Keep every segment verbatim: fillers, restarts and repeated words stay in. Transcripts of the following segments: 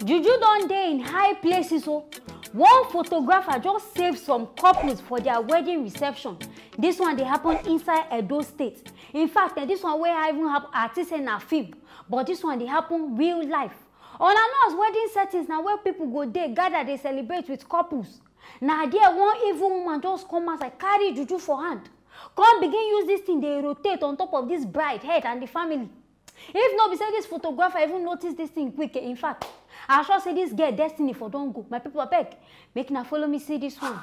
Juju don dey in high places o. One photographer just save some couples for their wedding reception. This one dey happen inside Edo State. In fact, eh, this one wey I even happen, I think say na film, but this one dey happen real life. Una know as wedding settings na where people go dey gather dey celebrate with couples. Na there one evil woman just come outside, carry juju for hand, come begin use this thing dey rotate on top of this bride head and the family. If no be say this photographer even notice this thing quick, eh, in fact, I sure say this girl destiny for don go. My people, abeg, make una follow me see this one.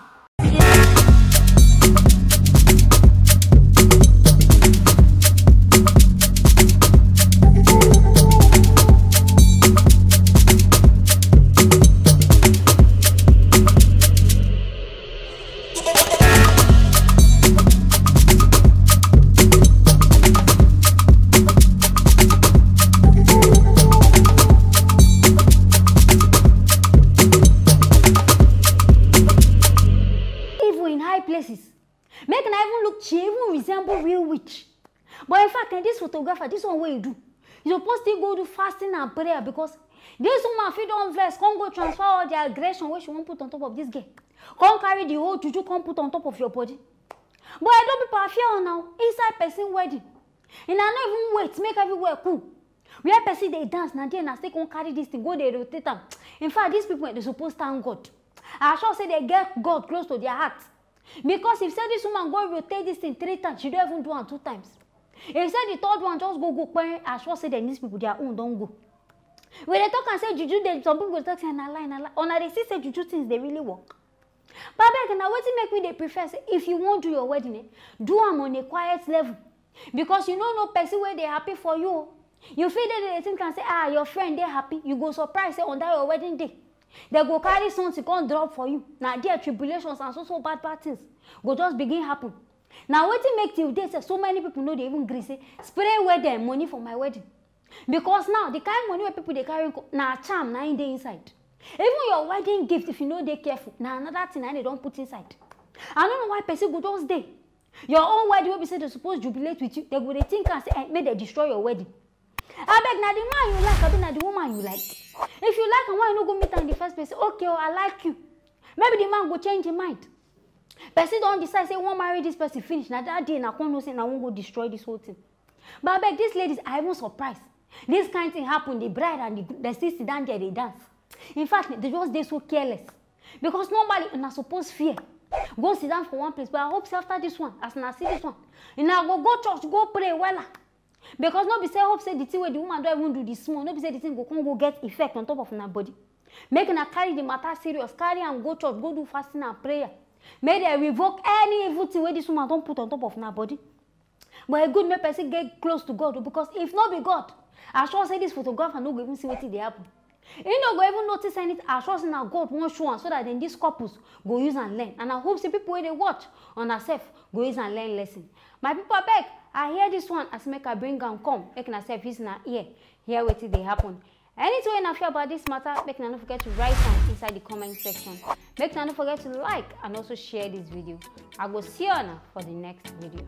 Even in high places, make na even look, she even resemble real witch. But in fact, eh, this photographer, this one wey you do, you suppose still go do fasting and prayer, because this woman fit don vex, come go transfer all the aggression wey she wan put on top of this girl, come carry the whole juju come put on top of your body. But I don't people fear now inside person wedding. And I no even wait, make everywhere cool. Where person dey dance, na there na still come carry this thing, go dey rotate am. In fact, these people, they suppose thank God. I sure say they get God close to their heart. Because if say this woman go rotate this thing three times, she don't even do am two times. If say the third one just go go kpere, I sure say then these people, their own don go. When they talk and say juju, then some people go talk say na lie, na lie. Una dey see say juju things dey really work. But abeg, na wetin make me dey prefer say if you wan do your wedding, eh, do am on a quiet level. Because you no know person wey dey happy for you o. You fit dey dey think and say, ah, your friend dey happy. You go surprise say on that your wedding day, they go carry something come drop for you. Na there tribulations and so so bad bad things go just begin happen. Na wetin make till day say so many people no dey even gree say spray wedding money for my wedding. Because now the kind money wey people dey carry go, na charm na im dey inside. Even your wedding gift, if you no dey careful, na another thing na im they don put inside. I no know why person go just dey. Your own wedding wey be say they suppose jubilate with you, they go dey think and say, eh, make they destroy your wedding. Abeg, na the man you like, abi na the woman you like? If you like am, why you no go meet am in the first place? Say, okay, oh, I like you. Maybe the man go change him mind. Person don decide say wan marry this person finish. Na that day na come know say na wan go destroy this whole thing. But abeg, these ladies are even surprised. This kind thing happen, the bride and the, the sister down there dey dance. In fact, they just dey so careless. Because normally, una suppose fear. Go sit down for one place. But I hope say after this one, as una see this one, una go go church, go pray wella. Because no be say hope say the thing wey the woman don even do this small, no be say the thing go come go get effect on top of una body. Make una carry the matter serious, carry am go church, go do fasting and prayer. Make dem revoke any evil thing wey this woman don put on top of una body. But e good make person get close to God o, because if no be God, I sure say this photographer no go even see wetin dey happen. He no go even notice anything. I sure say na God wan show am so that then these couples go use and learn. And I hope say people wey dey watch on herself go use and learn lesson. My people, abeg, I hear this one as make I bring am come. Make una sef use una ear hear wetin dey happen. Anything wey una feel about this matter, make una no forget to write am inside the comment section. Make una no forget to like and also share this video. I go see una for the next video.